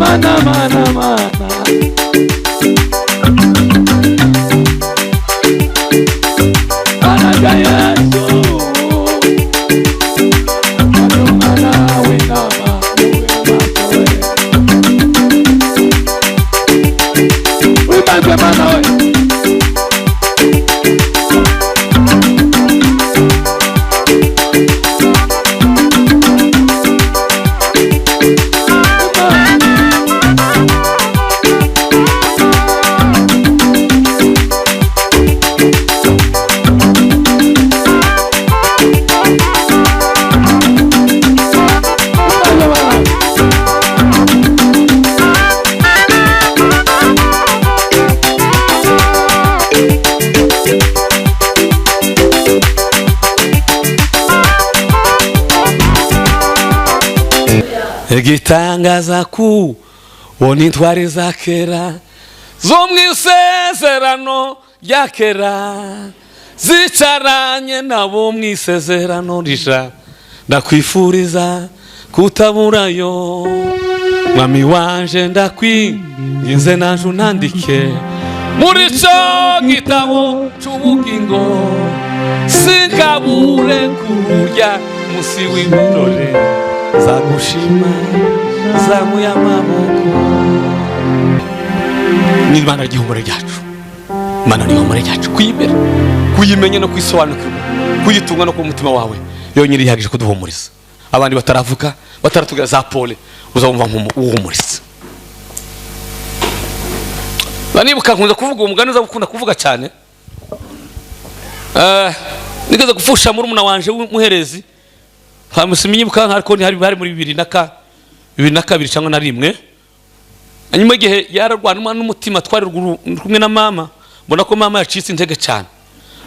Mana, mana, mana. Mana Yesu. Mana w'intama, niwe Wimbaze Mana we. Igitangaza ku woni intwari za kera zo mu isezerano rya kera zicaranye nabo mu isezerano risha, ndakwifuriza kutaburayo. Mwami wanje, ndakwinginze, naje unandike muri cyo gitabo c'ubugingo, sinkabure kurya musi w'ibirori, nzagushima zamuye amaboko. Ni Imana ry'ihumure ryacu. Imana ni ihumure ryacu. Kuyimera, kuyimenya no kwisobanukirwa, kuyitunga no ku mutima wawe yonyine ihagije kuduhumuriza. Abandi bataravuga, bataratubwira za pole, uzabumva nk'uhumuriza. Banibuka nkunze kuvuga umugani uzabukunda kuvuga cyane. Nigeze gupfusha murumuna wanje w'umuherezi, nkamusiminyibuka ariko ni hari muri 2002 cyangwa na rimwe. Hanyuma igihe yararwana n'umutima, twari kumwe na mama, mbona ko mama yacitse intege cyane.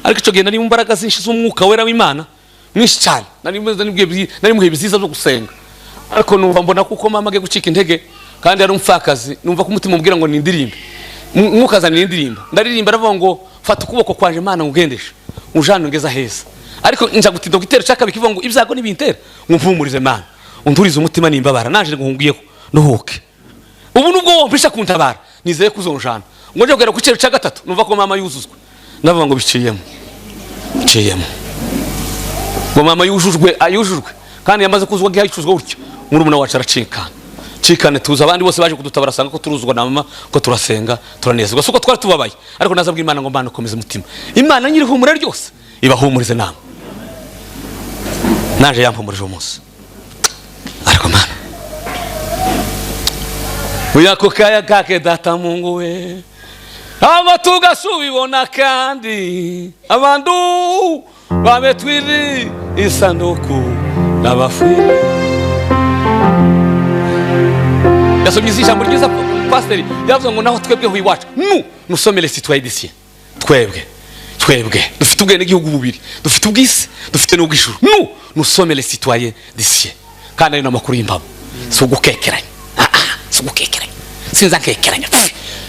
Ariko icyo gihe nari mu mbaraga zinshi z'umwuka wera w'Imana mwinshi cyane, nari muhe biziza byo gusenga. Ariko numva mbona kuko mama agiye gucika intege kandi yari umupfakazi, numva ko umutima umbwira ngo nindirimbe, mwukazanira indirimbo. Ndaririmba, aravuga ngo fata ukuboko kwanje Mana ngugendeshe, ujane ungeza heza. Ariko nja gutinda gitero cyakabi kivuga ngo ibyago nibintera, ngo mpumurize Mana, unturize umutima nimbabara, naje nguhungiyeho nduhuke. Ubu nubwo wompisha kuntabara, nizeye kuzonjana. Ngo nje kugera ku cero cya gatatu, numva ko mama yuzuzwe, ndavuga ngo biciyemo, biciyemo. Ngo mama yujujwe, ayujujwe kandi yamaze kuzwa gihayicuzwa gutyo, murumuna wacu aracikana cikane. Tuza abandi bose baje kudutabara, sanga ko turuzwa na mama, ko turasenga turanezerwa, suko twari tubabaye. Ariko nazabwira Imana ngo Mana ukomeze umutima, Imana nyiri humure ryose ibahumurize nama. Naje yampumurije umunsi. Ariko Mana uyako kaya kake data Mungu we, aba tugasubibona kandi abantu babetwiri isanduku n'abafwire. Yasomye ijambo ryiza pasiteri, yavuze ngo naho twebwe iwacu nu nusome les citoyens d'ici, twebwe dufite ubwenegihugu bubiri, dufite ubw'isi, dufite n'ubw'ijuru. Nu nusome les citoyens d'ici. Kandi ayo ni amakuru y'impamo, si ugukekeranya, si ugukekeranya, sinza nkekeranya.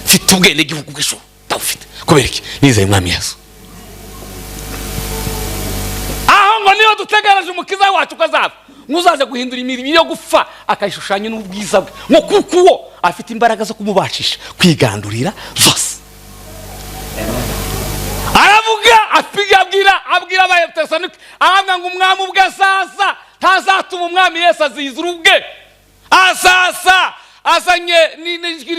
Mfite ubwenegihugu bw'ijuru, ndabufite kubera iki? Nizeye Umwami Yesu. Aho ngo niyo dutegereje umukiza wacu ukazava, nkuzaze guhindura imirimo yo gupfa akayishushanya n'ubwiza bwe, ngo kuko uwo afite imbaraga zo kumubashisha kwigandurira zose. Aravuga abwira Abatesalonike, aravuga ngo umwami ubwe azaza, ntazatuma umwami Yesu azizura ubwe, azaza azanye n'ijwi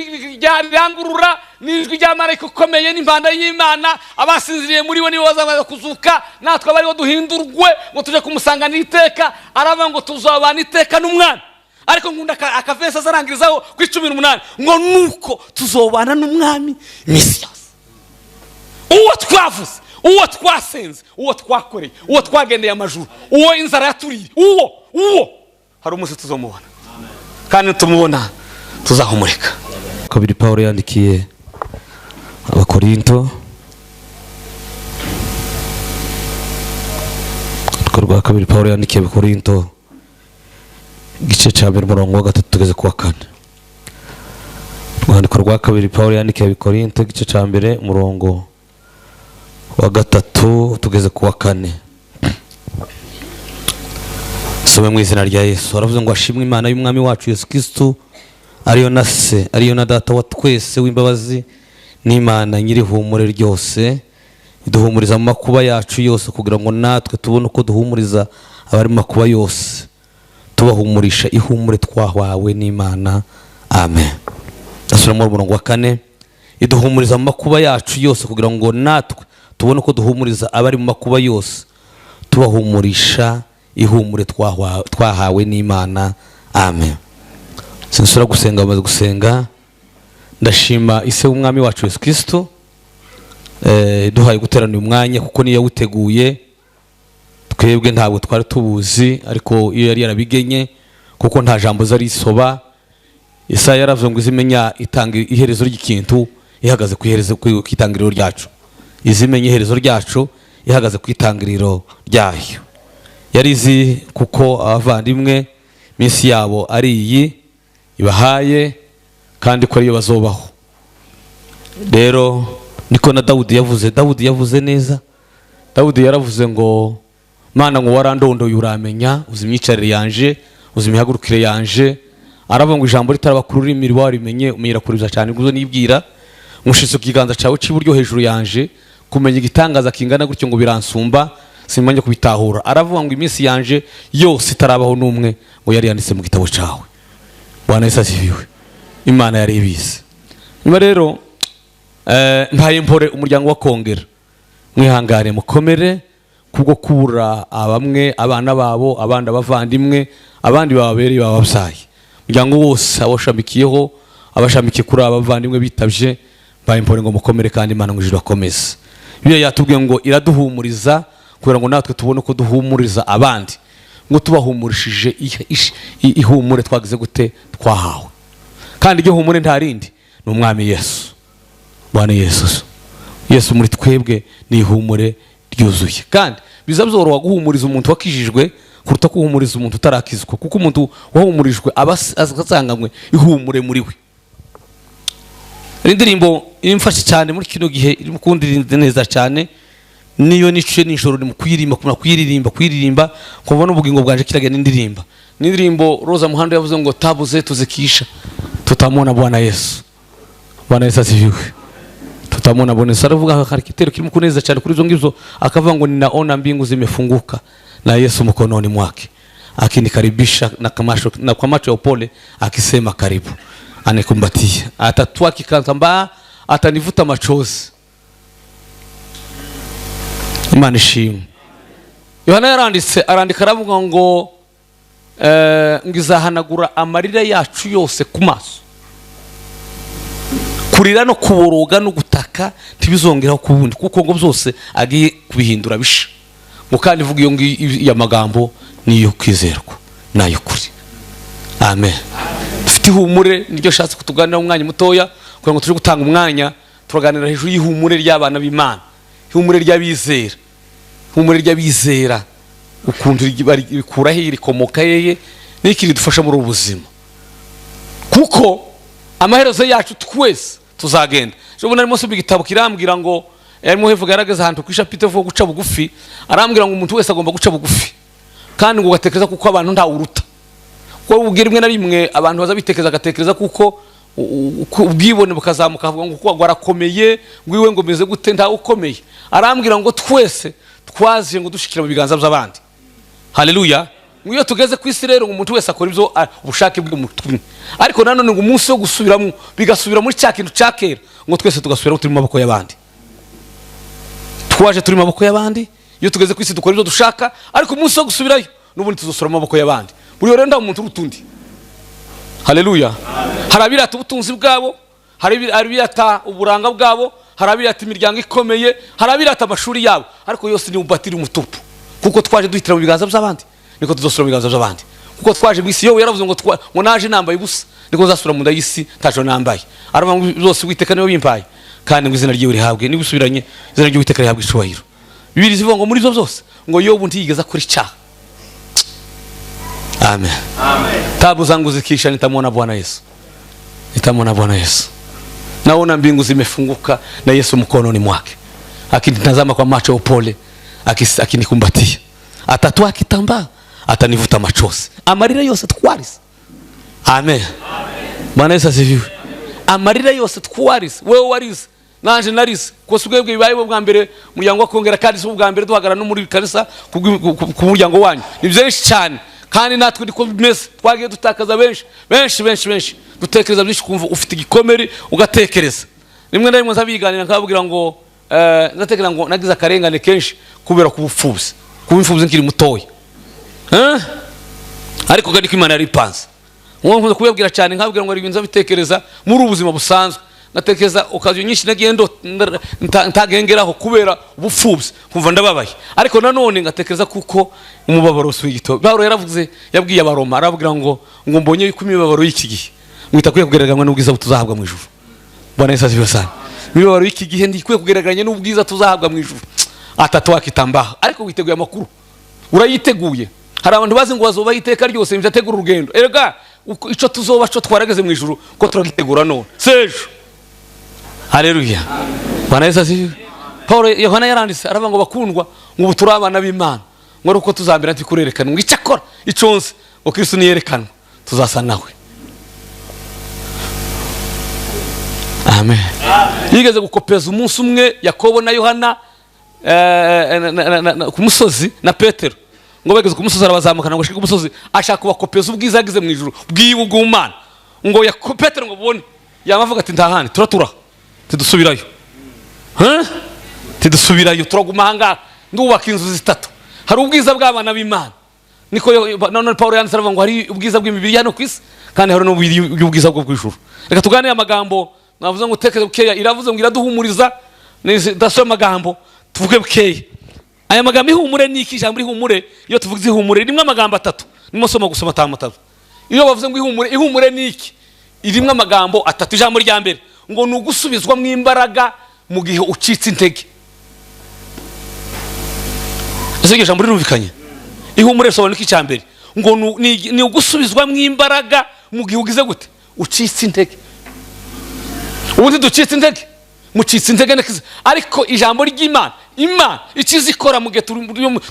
rirangurura, n'ijwi rya marayika ukomeye, n'impanda y'Imana. Abasinziriye muri we nibo bazabaza kuzuka, natwe abariho duhindurwe ngo tuje kumusanganira iteka. Aravuga ngo tuzabana iteka n'umwami. Ariko nkunda akavesa azarangirizaho ku 18 ngo nuko tuzobana n'umwami iminsi yose. Uwo twavuze, uwo twasenze, uwo twakoreye, uwo twagendeye amajuru, uwo inzara yaturiye, uwo hari umunsi tuzomubona, kandi tumubona tuzahumurika. Kabiri Paulo yandikiye Abakorinto, rwa kabiri Paulo yandikiye Abakorinto, igice cya mbere umurongo wa 3 tugeze ku wa 4. Urwandiko rwa kabiri Paulo yandikiye Abakorinto, igice cya mbere umurongo wa 3 tugeze ku wa 4. Some mu izina rya Yesu. Aravuze ngo ashimwe Imana y'Umwami wacu Yesu Kristo, Ariyo na Se, ariyo na Data wa twese w'imbabazi, n'Imana nyir'ihumure ryose, iduhumuriza mu makuba yacu yose, kugira ngo natwe tubone uko duhumuriza abari mu makuba yose, tubahumurisha ihumure twahawe n'Imana. Amen. Asubiramo umurongo wa 4, iduhumuriza mu makuba yacu yose, kugira ngo natwe tubone uko duhumuriza abari mu makuba yose, tubahumurisha ihumure twahawe n'Imana. Amen. Sinsura gusenga, bamaze gusenga. Ndashima ise w'umwami wacu Yesu Kristo duhaye guterana uyu mwanya, kuko niyo yawuteguye. Twebwe ntabwo twari tubuzi, ariko iyo yari yarabigenye, kuko nta jambo zarisoba. Isaya yaravuze ngo izimenya itanga iherezo ry'ikintu ihagaze ku iherezo, ku itangiriro ryacu. Izimenya iherezo ryacu ihagaze ku itangiriro ryayo. Yari izi kuko abavandimwe minsi yabo ari iyi ibahaye, kandi ko ariyo bazobaho. Rero niko na Dawudi yavuze. Dawudi yavuze neza. Dawudi yaravuze ngo Mana, ngo warandondoye uramenya, uzi imyicarire yanje, uzi imihagurukire yanje. Aravuga ngo ijambo ritaraba ku rurimi warimenye, umenyera kuriza cyane nguzo nibwira. Nkushitse ku kiganza cyawe cy'iburyo hejuru yanje, kumenya igitangaza kingana gutyo ngo biransumba, simanye kubitahura. Aravuga ngo iminsi yanje yose itarabaho n'umwe ngo yari yanditse mu gitabo cyawe. Bwana Yesu asifiwe. Imana yari ibizi. Nyuma rero mpaye mpore umuryango wa Kongera, mwihangane mukomere kubwo kubura abamwe, abana babo, abandi abavandimwe, abandi bababereye bababyaye. Umuryango wose abashamikiyeho, abashamikiye kuri abavandimwe bitavye, mpaye mpore ngo mukomere, kandi Imana ngo ijuru akomeze. Bibiliya yatubwiye ngo iraduhumuriza kugira ngo natwe tubone uko duhumuriza abandi, ngo tubahumurishije ihumure twagize gute twahawe. Kandi iryo humure nta rindi, ni umwami Yesu. Bwana Yesu, Yesu muri twebwe ni ihumure ryuzuye. Kandi biza byoroha guhumuriza umuntu wakijijwe kuruta guhumuriza umuntu utarakizwa, kuko umuntu wahumurijwe aba asanganywe ihumure muri we. Indirimbo imfashe cyane muri kino gihe, iri kundirinda neza cyane, niyo niciye nijoro ni kuyiririmba, kumara kuyiririmba, kuyiririmba kumva n'ubugingo bwanje kiragenda indirimba. N'indirimbo Roza Muhando yavuze ngo tabu zetu zikisha tutamwona Bwana Yesu. Bwana Yesu asifiwe. Tutamwona Bwana Yesu. Aravuga hari kitero kirimo kuneza cyane kuri izo ngizo, akavuga ngo ninaona mbingu zimefunguka na Yesu mkononi mwake akinikaribisha na kamasho, na kwa macho ya upole akisema karibu, anikumbatia, atatua kikantambaa, atanivuta machozi. Imana ishimwe. Yohana yaranditse, arandika aravuga ngo ngizahanagura amarira yacu yose ku maso. Kurira no kuboroga no gutaka ntibizongeraho kubundi, kuko ngo byose agiye kubihindura bisha. Ngo kandi vuga iyo ngiyo ya magambo niyo kwizerwa nayo kuri. Amen. Dufite ihumure, niryo shatse kutuganira umwanya mutoya kugira ngo tuje gutanga umwanya, turaganira hejuru y'ihumure ry'abana b'Imana, ihumure ry'abizera, ihumure ry'abizera, ukuntu rikura he, rikomoka hehe, n'iki ridufasha muri ubu buzima. Kuko amaherezo yacu twese tuzagenda. Ejo bundi narimo nsoma igitabo kirambwira ngo yarimo hevuga yarageze ahantu ku ishapite vuga guca bugufi, arambwira ngo umuntu wese agomba guca bugufi, kandi ngo ugatekereza kuko abantu nta uruta. Kuko ubwira rimwe na rimwe abantu baza bitekereza agatekereza kuko ubwibone bukazamuka, avuga ngo kuko arakomeye, ngo iwe ngo meze gute, nta ukomeye. Arambwira ngo twese twaziye ngo dushikira mu biganza by'abandi. Haleluya. Ngo iyo tugeze ku isi rero umuntu wese akora ibyo ubushake bw'umutumwe, ariko nanone ngo umunsi wo gusubiramo bigasubira muri cya kintu cya kera, ngo twese tugasubira turi mu maboko y'abandi. Twaje turi mu maboko y'abandi, iyo tugeze ku isi dukora ibyo dushaka, ariko umunsi wo gusubirayo n'ubundi tuzosubira mu maboko y'abandi. Buri rero nda umuntu urutundi. Haleluya. Hari abirata ubutunzi bwabo, hari abirata uburanga bwabo, hari abirata imiryango ikomeye, hari abirata amashuri yabo, ariko yose ni ubatiri umutupu. Kuko twaje duhitira mu biganza by'abandi, niko tuzosubira mu biganza by'abandi. Kuko twaje mu isi, yo yaravuze ngo ngo naje nambaye ubusa, niko nzasubira mu nda y'isi ntaco nambaye. Aravuga ngo byose Uwiteka niwe bimpaye, kandi ngo izina ryiwe rihabwe, niba usubiranye izina ry'Uwiteka rihabwe icubahiro. Bibiliya ivuga ngo muri ibyo byose ngo Yobu ntiyigeze akora icyaha. Amen. Amen. Tabu zangu zikisha nitamwona Bwana Yesu. Nitamwona Bwana Yesu. Naona mbingu zimefunguka na Yesu mkononi mwake, akinitazama kwa macho ya upole, akinikumbatia, atatoa kitambaa, atanivuta machozi, amarira yose twarize. Amen. Bwana Yesu asifiwe. Amarira yose twarize, wewe warize, nanje narize, ko si ubwebwe bibaye bwa mbere umuryango wa Kongera, kandi si ubwa mbere duhagarara no muri kanisa ku muryango wanyu. Ni byinshi cyane, kandi natwe niko bimeze, twagiye dutakaza benshi benshi benshi benshi, dutekereza byinshi, kumva ufite igikomere ugatekereza. Rimwe na rimwe nzabiganira nkababwira ngo ndatekereza ngo nagize akarengane kenshi kubera kuba upfubyi, kuba imfubyi nkiri mutoya, ariko kandi ko Imana yari ipanze. Nkunze kubabwira cyane nkababwira ngo hari ibintu nzabitekereza muri ubu buzima busanzwe, ngatekereza okaziyo nyinshi nagiye ntagengeraho kubera ubupfubyi, nkumva ndababaye. Ariko nanone ngatekereza kuko umubabaro si uw'igito. Pawulo yaravuze, yabwiye Abaroma, arababwira ngo mbonye yuko imibabaro y'iki gihe ngo itakwiye kugereranywa n'ubwiza tuzahabwa mu ijuru. Bwana Yesu asifiwe sana. Imibabaro y'iki gihe ntikwiye kugereranywa n'ubwiza tuzahabwa mu ijuru. Atatu wakitambaha, ariko witeguye amakuru, urayiteguye. Hari abantu bazi ngo bazoba iteka ryose bidategura urugendo. Erega ico tuzoba cyo twarageze mu ijuru ko turagitegura none sejo. Haleluya. Bwana Yesu asifiwe. Paulo Yohana yaranditse aravuga ngo bakundwa, ngo ubu turi abana b'Imana, ngo ari uko tuzambera ntikurerekana, ngo icyakora iconse ngo Kristo niyerekanwa tuzasa nawe. Amen. Yigeze gukopeza umunsi umwe Yakobo na Yohana ku musozi na Petero, ngo bageze ku musozi arabazamukana, ngo ashike ku musozi ashaka kubakopeza ubwiza yagize mu ijuru bwiwe bw'Imana, ngo Petero ngo bubone, yamavuga ati ntahandi turatura tidusubirayo, tidusubirayo, turaguma ahangaha, ndubaka inzu zitatu. Hari ubwiza bw'abana b'Imana, niko none Paulo yanditse aravuga ngo hari ubwiza bw'imibiri hano ku isi, kandi hari n'ubwiza bwo kw'ijuru. Reka tuganire amagambo navuze ngo utekereze bukeya. Iravuze ngo iraduhumuriza, dasoma amagambo tuvuge bukeya. Aya magambo ihumure ni iki? Ijambo ihumure, iyo tuvuze ihumure rimwe amagambo atatu, nimo soma gusoma atanu atatu. Iyo bavuze ngo ihumure, ihumure ni iki? Irimwe amagambo atatu. Ijambo rya mbere ngo ni ugusubizwa mu imbaraga mu gihe ucitse intege. Ese iryo jambo rirumvikanye? Ihumure risobanura iki? Icya mbere ngo ni ugusubizwa mu imbaraga mu gihe ugize gute? Ucitse intege. Ubundi ducitse intege, mucitse intege neza, ariko ijambo ry'Imana, Imana ikiza ikora mu gihe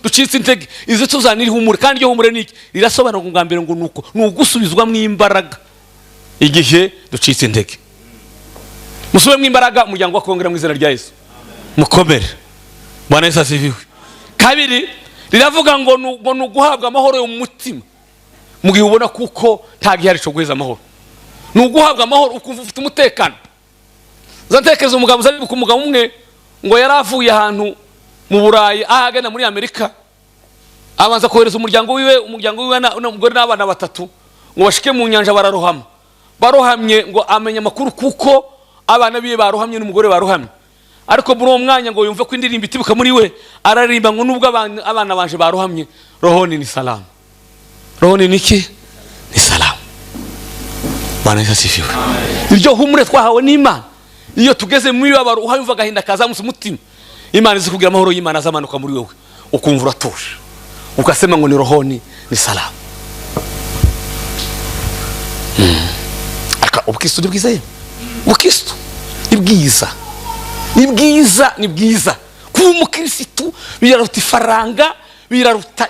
ducitse intege, izi tuzanira ihumure. Kandi iryo humure ni iki? Rirasobanura ngo mbere ngo nuko ni ugusubizwa mu imbaraga igihe ducitse intege. Musubire mu imbaraga umuryango wa Kongera mu izina rya Yesu, mukomere. Bwana Yesu asifiwe. Kabiri riravuga ngo ni uguhabwa amahoro yo mu mutima mu gihe ubona kuko nta gihari cyo guheza amahoro. Ni uguhabwa amahoro ukumva ufite umutekano. Zatekereza umugabo uzaribuka umugabo umwe ngo yari avuye ahantu mu Burayi ahagana muri Amerika, abanza kohereza umuryango wiwe n'umugore n'abana batatu ngo bashike mu nyanja, bararohama. Barohamye ngo amenya amakuru kuko abana biwe barohamye n'umugore barohamye. Ariko muri uwo mwanya ngo yumve ko indirimbo itibuka muri we, araririmba ngo nubwo abana banje barohamye, rohoni ni salamu. Rohoni ni iki? Ni salamu. Bwana Yesu asifiwe. Iryo humure twahawe n'Imana, iyo tugeze mu mibabaro uhayumva agahinda kazamutse umutima, Imana izi kugira amahoro y'Imana azamanuka muri wewe, ukumva uratuje, ugasema ngo ni rohoni ni salamu. Aka ubukristo ni bwiza, ubukristo ni bwiza, ni bwiza, ni bwiza. Kuba umukristo biraruta ifaranga, biraruta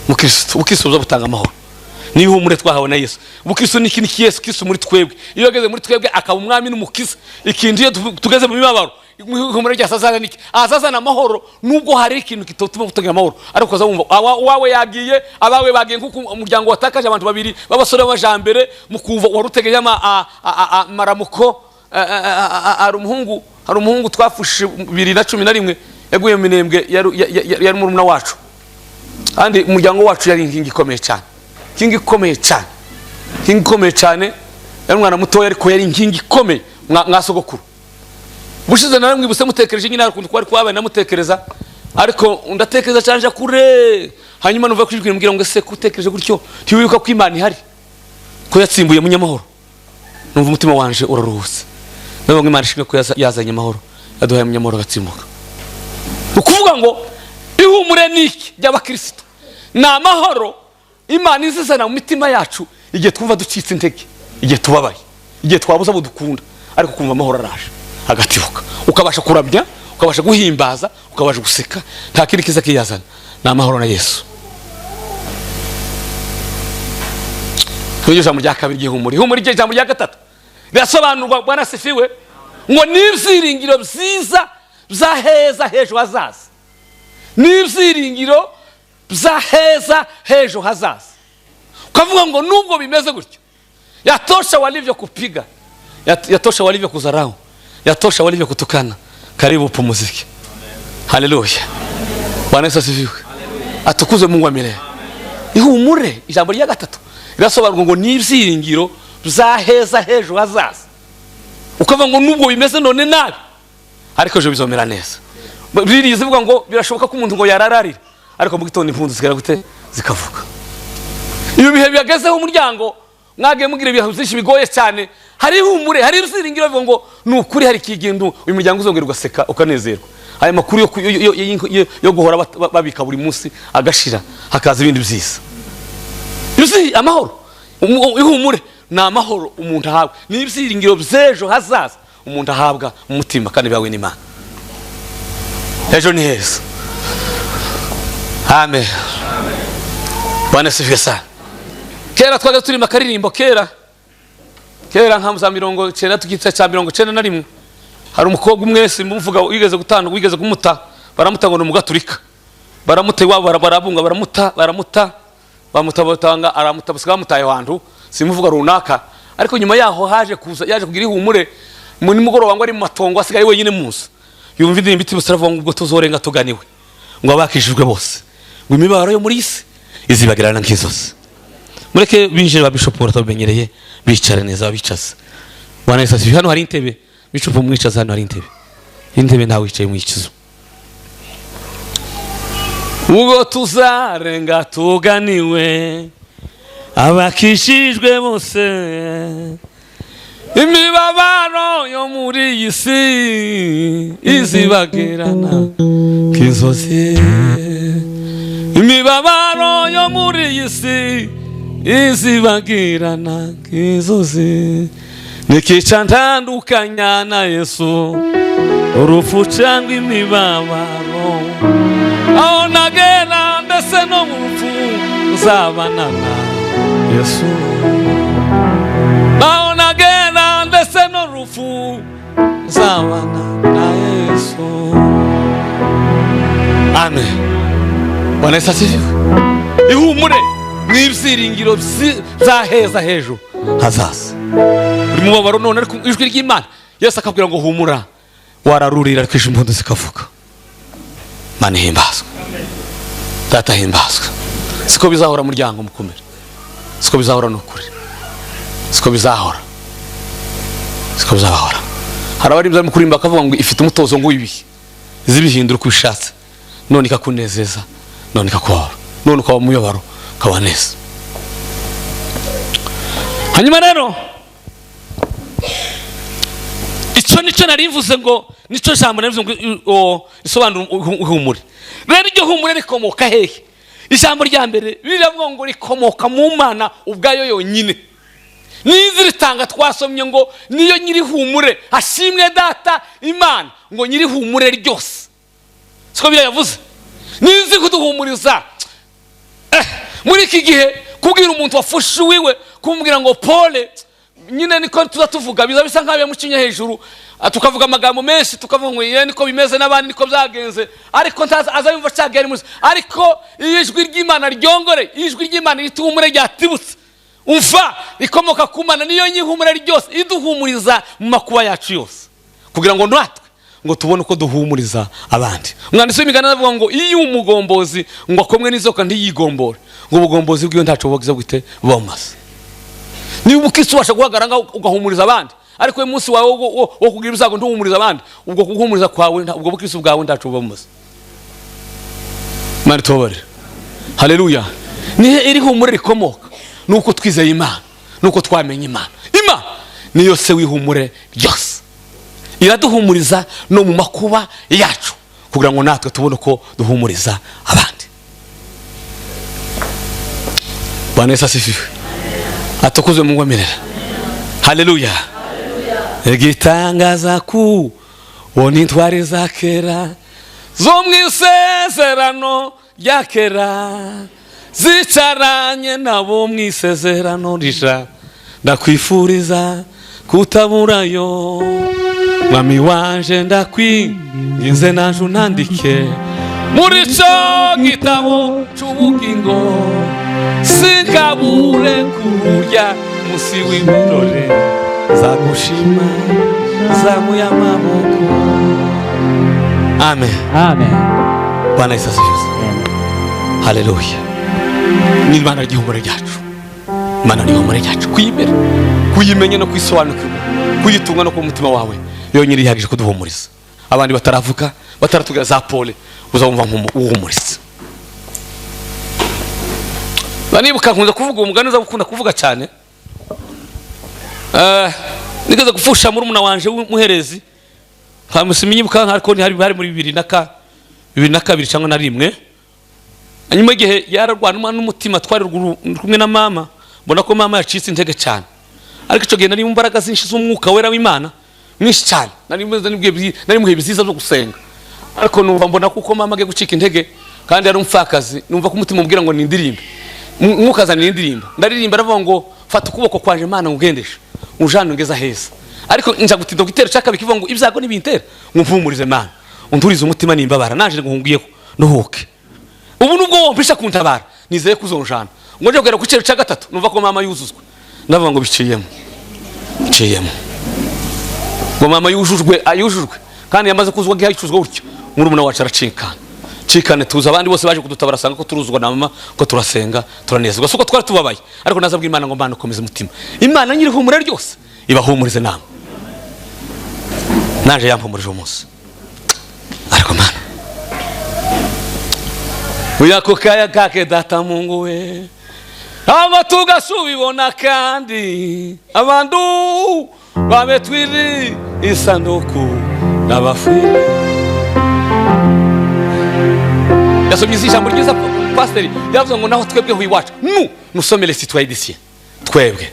umukristo. Ubukristo buzabutanga amahoro. Ni ihumure twahawe na Yesu. Ubukristo ni ikintu Yesu Kristo muri twebwe. Iyo ageze muri twebwe akaba umwami n'umukiza. Ikindi iyo tugeze mu mibabaro, ihumure ryasazana niki? Azazana amahoro, nubwo hari ikintu kitotuma kutagira amahoro. Ariko ukaza wumva uwawe yagiye, abawe bagiye, nkuko umuryango watakaje abantu babiri b'abasore b'abajambere, mukumva warutegeye amaramuko. Hari umuhungu twafushije 2011 yaguye mu Minembwe, yari murumuna wacu. Kandi umuryango wacu yari inkingi ikomeye cyane. Inkingi ikomeye cyane. Inkingi ikomeye cyane. Yari umwana mutoya ariko yari inkingi ikomeye mwa sogokuru. Bushize naramwibuse mutekereje nyine ukuntu twari kwabaye namutekereza, ariko ndatekereza cyanje kure. Hanyuma numva kwijwi mbwira ngo ese kutekereje gutyo ntiwibuka ko Imana ihari, ko yatsimbuye munyamahoro. Numva umutima wanje uraruhutse. Ndavuga Imana ishimwe ko yazanye amahoro, yaduhaye munyamahoro agatsimbuka. Ukuvuga ngo ihumure niki ry'abakristo ni amahoro Imana izizana mu mitima yacu igihe twumva ducitse intege, igihe tubabaye, igihe twabuze abo dukunda, ariko kumva amahoro araje agatibuka, ukabasha kuramya, ukabasha guhimbaza, ukabasha guseka. Nta kindi kiza kiyazana, ni amahoro na Yesu. Iryo jambo rya kabiri ry'ihumure. Ihumure, iryo jambo rya gatatu rirasobanurwa, Bwana asifiwe, ngo ni ibyiringiro byiza bya heza h'ejo hazaza. Ni ibyiringiro bya heza h'ejo hazaza. Ukavuga ngo nubwo bimeze gutyo, yatosha walivyo kupiga, yatosha walivyo kudharau, yatosha walivyo kutukana, karibu upumzike. Haleluya! Bwana Yesu asifiwe, atukuzwe Mungu wa milele. Ihumure, ijambo rya gatatu rirasobanurwa ngo ni ibyiringiro bya heza h'ejo hazaza. Ukavuga ngo nubwo bimeze none nabi, ariko ejo bizomera neza. Biriya zivuga ngo birashoboka ko umuntu ngo yarararira, ariko mu gitondo impundu zikera gute? Zikavuga. Iyo bihe bigezeho, umuryango mwagiye mugira ibihe byinshi bigoye cyane, hari ihumure, hari ibyiringiro bivuga ngo ni ukuri hari ikintu uyu muryango uzongera ugaseka, ukanezerwa. Aya makuru yo guhora babika buri munsi agashira, hakaza ibindi byiza. Yuzi amahoro, ihumure ni amahoro umuntu ahabwa, ni ibyiringiro by'ejo hazaza umuntu ahabwa mu mutima kandi bihawe n'Imana. Ejo ni heza. Amen. Bwana asifiwe sana. Kera twaga turimo akaririmbo, kera kera nka za 90, tugice cya 91, hari umukobwa umwe simumuvuga wigeze gutanga, wigeze kumuta, baramuta ngo ni umugaturika. Baramuta iwabo, barabunga, baramuta, baramuta, bamuta, batanga, aramuta, basiga bamutaye ahantu simuvuga runaka. Ariko nyuma yaho haje kuza, yaje kugira ihumure. Mu nimugoroba ngo ari mu matongo, asigaye wenyine mu nzu, yumva indirimbo itibutse, aravuga ngo ubwo tuzorenga tuganiwe, ngo abakijijwe bose, ngo imibabaro yo muri isi izibagirana nk'inzozi. Mureke binjire ba bishop, batabimenyereye, bicare neza, babicaze. Bwana Yesu asifiwe. Hano hari intebe, bishop mwicaze. Hano hari intebe, intebe ntawe wicaye mu ikizu. Ubwo tuzarenga tuganiwe, abakishijwe bose, imibabaro yo muri iyi si izibagirana nk'inzozi. Imibabaro yo muri iyi si izibagirana nk'inzozi. Nikica ntandukanya na Yesu, urupfu cyangwa imibabaro, aho nagera ndetse no mu rupfu nzabana na Yesu. Aho nagera ndetse no rupfu nzabana na Yesu. Amen. Bwana Yesu asifiwe. Ihumure ni ibyiringiro bya heza h'ejo hazaza. Uri mubabaro none, ariko ijwi ry'Imana, Yesu akabwira ngo humura, wararurira ariko ejo impundu zikavuga. Mana ihimbazwe, Data himbazwe. Siko bizahora, muryango mukomere, siko bizahora, ni ukuri siko bizahora, siko bizahora. Hari abari barimo kuririmba bakavuga ngo ifite umutozo ngo w'ibihe, zibihindura uko ubishatse, none ikakunezeza, none ikakubabara, none ukaba mu mubabaro, ukaba neza. Hanyuma rero icyo nicyo nari mvuze, ngo nicyo jambo nari mvuze ngo risobanura ihumure. Rero iryo humure rikomoka hehe? Ijambo rya mbere riravuga ngo rikomoka mu Mana ubwayo yonyine. Nizi ritanga, twasomye ngo niyo nyiri humure. Hashimwe Data Imana, ngo nyiri humure ryose. Siko biriya yavuze? Nizi kuduhumuriza. Muri iki gihe kubwira umuntu wafushe uwiwe, kumubwira ngo pole nyine, niko tuza tuvuga, biza bisa nk'aho yamucinye hejuru. Tukavuga amagambo menshi, tukavuga ngo ye niko bimeze, n'abandi niko byagenze, ariko ntaza aza yumva cyagiye ari muzi. Ariko iyo ijwi ry'Imana ryongore, ijwi ry'Imana rituhumure ryatibutse, umva, rikomoka ku Mana, niyo nyihumure ryose, iduhumuriza mu makuba yacu yose, kugira ngo natwe ngo tubone uko duhumuriza abandi. Umwanditsi w'imigani aravuga ngo iyo umugombozi ngo akomwe n'inzoka ntiyigombore, ngo ubugombozi bwiwe ntaco buba bwite buba bumaze. Niba umukristo ubasha guhagarara ngaho ugahumuriza abandi, ariko uyu munsi wawe wo kugira ibyago ntuhumuriza abandi, ubwo guhumuriza kwawe ubwo bukristo bwawe ntaco buba bumaze. Imana itubabarire. Haleluya! Nihe iri humure rikomoka? Nuko twizeye Imana, nuko twamenye Imana. Imana niyo se w'ihumure ryose, iraduhumuriza no mu makuba yacu, kugira ngo natwe tubone uko duhumuriza abandi. Bwana Yesu asifiwe, atukuzwe Mungu wa milele. Haleluya! Igitangaza kubona intwari za kera zo mu isezerano rya kera. Zicaranye nabo mu isezerano risha, ndakwifuriza kutaburayo. Mwami wanje ndakwinginze naje unandike muri ico gitabo c'ubugingo, sinkabure kurya musi w'ibirori, nzagushima zamuye amaboko. Amen. Amen. Bwana Yesu asifiwe. Haleluya. Ni Imana ry'ihumure ryacu, Imana n'ihumure ryacu. Kuyimera, kuyimenya no kuyisobanukirwa, kuyitunga no ku mutima wawe yonyine ihagije kuduhumuriza. Abandi bataravuga, bataratubwira za pole, uzabumva nk'uhumuriza. Banibuka nkunze kuvuga umugani uzabukunda kuvuga cyane. Nigeze gupfusha murumuna wanje w'umuherezi, nkamusiminyibuka ariko hari muri 2002 cyangwa na rimwe. Hanyuma igihe yararwana n'umutima twari kumwe na mama, mbona ko mama yacitse intege cyane. Ariko icyo gihe nari mu mbaraga zinshi z'umwuka wera w'Imana mwinshi cyane, nari muhe biziza byo gusenga. Ariko numva mbona kuko mama agiye gucika intege kandi ari umupfakazi, numva ko umutima umbwira ngo nindirimbe, umwuka azanira indirimbo. Ndaririmba aravuga ngo fata ukuboko kwanje Imana ngugendeshe ujane ungeza heza. Ariko nja gutinda gitero cyakabiki kivuga ngo ibyago nibintera ngumpumurize Imana, undurize umutima nimbabara, naje nguhungiyeho nduhuke. Ubu nubwo wompisha kuntabara nizeye kuzonjana. Ngo nje kugera ku cero cya gatatu numva ko mama yuzuzwe, ndavuga ngo biciyemo biciyemo, ngo mama yujujwe ayujujwe, kandi yamaze kuzwa gihayicuzwa gutyo. Murumuna wacu aracikana cikane, tuza abandi bose baje kudutabara sanga ko turuzwa na mama, ko turasenga turanezerwa, suko twari tubabaye. Ariko nazabwira Imana ngo Imana ukomeze umutima, Imana nyiri humura ryose ibahumurize namwe. Naje yampumurije umunsi. Ariko Mana uyako kaya kake data Mungu we, aba tugasubibona kandi abandu babetwiri isanduku n'abafiri. Yasomye ijambo ryiza pasiteri yavuze ngo naho twebwe iwacu nu nusomere citoyen d'ici, twebwe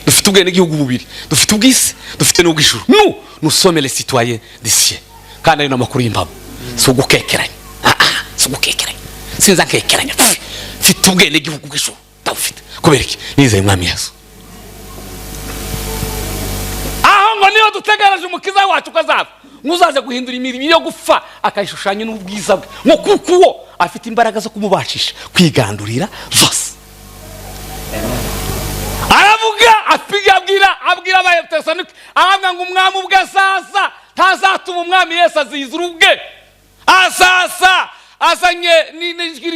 dufite ubwene gihugu bubiri, dufite ubwisi dufite n'ubw'ijuru. Nu nusomere citoyen d'ici, kandi ayo namakuru y'impamo si ugukekeranya, si ugukekeranya, sinza nkekeranya, mfite ubwene gihugu bw'ijuru ndabufite. Kubera iki? Nizeye Umwami Yesu. Aho ngo niyo dutegereje umukiza wacu kazava, muzaje guhindura imirimo yo gupfa akayishushanya n'ubwiza bwe, ngo kuko uwo afite imbaraga zo kumubashisha kwigandurira zose. Aravuga abwira abatesalonike, aravuga ngo umwami ubwe azaza, ntazatuma umwami Yesu azizura ubwe, azaza azanye n'ijwi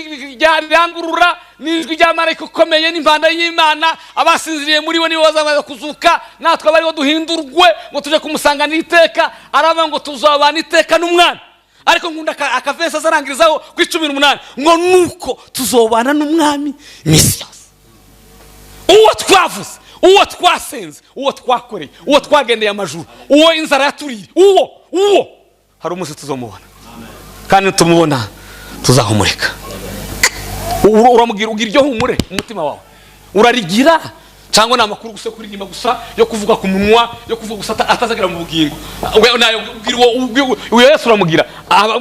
rirangurura n'ijwi rya marayika ukomeye n'impanda y'Imana. Abasinziriye muri we nibo bazabanza kuzuka, natwe abariho duhindurwe ngo tuje kumusanganira iteka. Aravuga ngo tuzabana iteka n'umwami. Ariko nkunda akavesa azarangirizaho ku 18 ngo nuko tuzobana n'umwami iminsi yose. Uwo twavuze, uwo twasenze, uwo twakoreye, uwo twagendeye amajuru, uwo inzara yaturiye, uwo hari umunsi tuzomubona, kandi tumubona tuzahumurika. Uramubwira ugira iryo humure umutima wawe urarigira, cyangwa ni amakuru gusa kuririmba gusa yo kuvuga ku munwa, yo kuvuga gusa atazagera mu bugingo. Uwo Yesu uramugira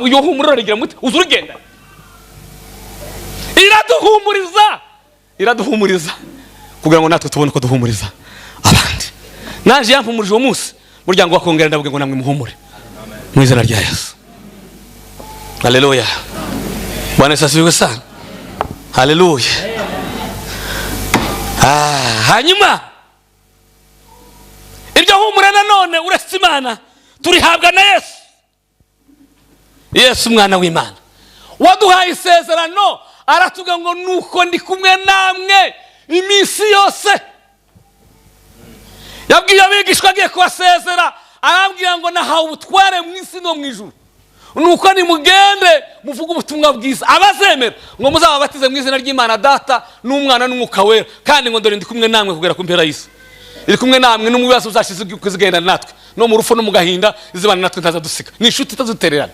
iyo humure urarigira muti uzurugenda. Iraduhumuriza, iraduhumuriza kugira ngo natwe tubone ko duhumuriza abandi. Naje yampumurije uwo munsi, muryango wa kongera ndavuga ngo namwe muhumure mu izina rya Yesu. Haleluya. Bwana Yesu asifiwe sana. Haleluya. Hanyuma iryo humura nanone uretse Imana turihabwa na Yesu. Yesu umwana w'Imana waduhaye isezerano, aratuga ngo nuko ndi kumwe namwe iminsi yose. Yabwiye abigishwa agiye kubasezera, arabwira ngo nahawe ubutware mu isi no mu ijuru, nuko nimugende muvuge ubutumwa bwiza, abazemera ngo muzababatize mu izina ry'Imana Data n'Umwana n'Umwuka Wera, kandi ngo dore ndi kumwe namwe kugera ku mpera y'isi. Iri kumwe namwe no mu bibazo byashize kuzigendana natwe, no mu rupfu no mu gahinda izibana natwe, ntazadusiga. Ni inshuti itadutererana,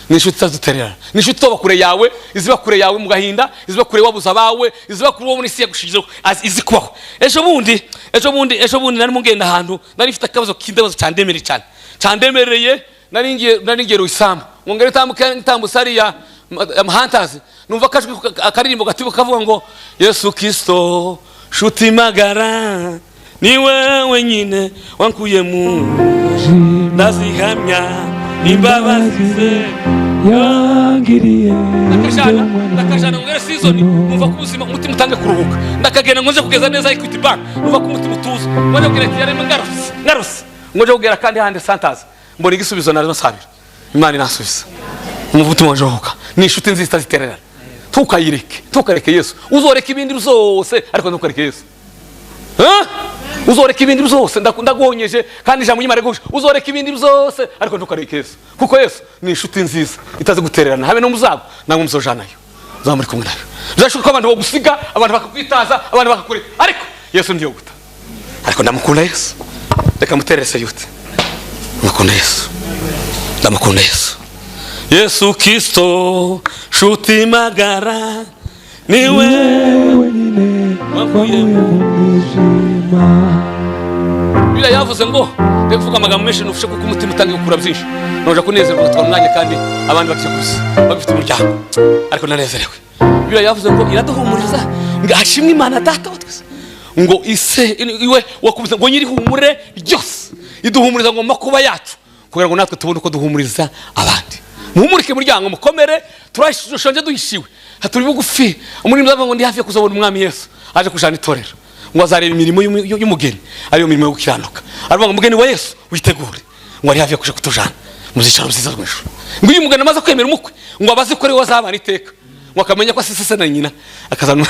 ni inshuti itadutererana, ni inshuti itoba kure yawe, iziba kure yawe mu gahinda, iziba kure wabuza abawe, iziba kure uwo n'isi yagushijeho, izi kubaho. Ejo bundi nari mugenda ahantu nari mfite akabazo k'indabazo cyandemereye cyane, cyandemereye. Nari ngiye Ruisambu, ngo ngere tambuka ntambusariya Hunters, numva akajwi akaririmbo gatibuka kavuga ngo: "Yesu Kristo shuti magara, ni wewe nyine wankuye mu, ndazihamya imbabazi ze yangiriye." Ndakajana, ndakajana ngo season, numva ko ubuzima, umutima utange kuruhuka. Ndakagenda ngo nje kugeza neza Equity Bank, numva ko umutima utuza. Ngo nje kugera yarimo, ngarutse, ngarutse ngo nje kugera kandi handi Santazi, mbona igisubizo nari nsabira. Imana inasubiza, umutima wanje uruhuka. Ni inshuti nziza itazitererana, tukayireke, tukareke Yesu. Uzoreka ibindi byose ariko ntukareke Yesu. Eh? Uzoreka ibindi byose, ndaguhonyeje kandi ijambo ry'Imana rigusha. Uzoreka ibindi byose ariko ntukareke Yesu, kuko Yesu ni inshuti nziza itazi gutererana, habe no muzago nangwa muzojanayo, uzaba muri kumwe nayo. Bizashoboka ko abantu bagusiga, abantu bakakwitaza, abantu bakakureka, ariko Yesu ndiyo guta. Ariko ndamukunda Yesu, reka muterere yute. Ndamukunda Yesu, ndamukunda Yesu. Yesu Kristo shuti magara, niwe wenyine wankuye wankuye mu mwijima. Bibiliya yavuze ngo reka kuvuga amagambo menshi nufushe, kuko umutima utanga gukura byinshi, noja kunezerwa ugatwara umwanya kandi abandi bakijya gusa bagifite umuryango, ariko ndanezerewe. Bibiliya yavuze ngo iraduhumuriza, ngo hashimwe Imana Data wa twese, ngo ise iwe wakubise ngo nyiri humure ryose, iduhumuriza ngo mu makuba yacu, kugira ngo natwe tubone uko duhumuriza abandi. Muhumurike muryango, mukomere, turashonje duhishiwe, turi bugufi. Umurimo avuga ngo ndi hafi yo kuzabona Umwami Yesu aje kujana itorero, ngo azareba imirimo y'umugeni, ariyo mirimo yo gukiranuka. Aravuga ngo umugeni wa Yesu witegure, ngo ari hafi yo kuja kutujana mu byicaro byiza mu ijuru. Ngo iyo umugeni amaze kwemera umukwe, ngo abaze ko ari we azabana iteka, ngo akamenya ko asise se na nyina akazana.